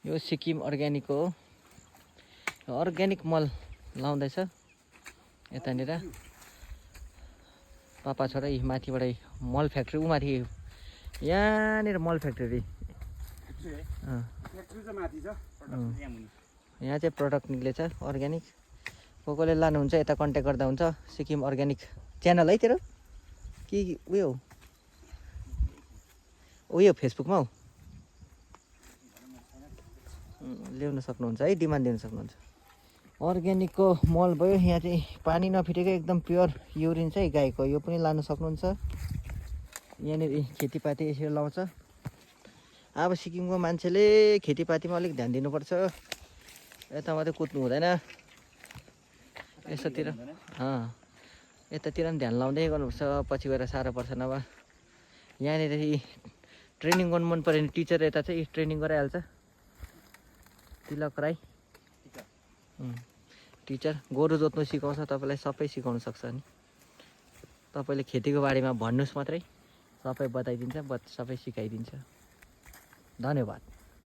यो सिक्किम अर्ग्यानिक हो। अर्ग्यानिक मल लाउँदैछ यतानिर पापा छोरा। यी माथिबाट मल फ्याक्ट्री उ माथि यहाँनिर मल फ्याक्ट्री यहाँ चाहिँ प्रडक्ट निक्लेछ अर्ग्यानिक। कसले लानुहुन्छ यता कन्ट्याक्ट गर्दा हुन्छ। सिक्किम अर्ग्यानिक च्यानल है तेरो कि उयो फेसबुकमा हो ल्याउन सक्नुहुन्छ है, डिमान्ड दिन सक्नुहुन्छ। अर्ग्यानिकको मल भयो। यहाँ चाहिँ पानी नफिटेको एकदम प्योर युरिन चाहिँ गाईको, यो पनि लान सक्नुहुन्छ। यहाँनिर खेतीपाती यसरी लाउँछ। अब सिक्किमको मान्छेले खेतीपातीमा अलिक ध्यान दिनुपर्छ। यता मात्रै कुद्नु हुँदैन, यतातिर यतातिर पनि ध्यान लाउँदै गर्नुपर्छ। पछि गएर साह्रो पर्छ नभए। यहाँनिर ट्रेनिङ गर्नु मन पऱ्यो भने टिचर यता चाहिँ ट्रेनिङ गराइहाल्छ। तिलक राई टिचर गोरु जोत्नु सिकाउँछ, तपाईँलाई सबै सिकाउनु सक्छ नि। तपाईँले खेतीको बारेमा भन्नुहोस् मात्रै सबै बताइदिन्छ, सबै सिकाइदिन्छ। धन्यवाद।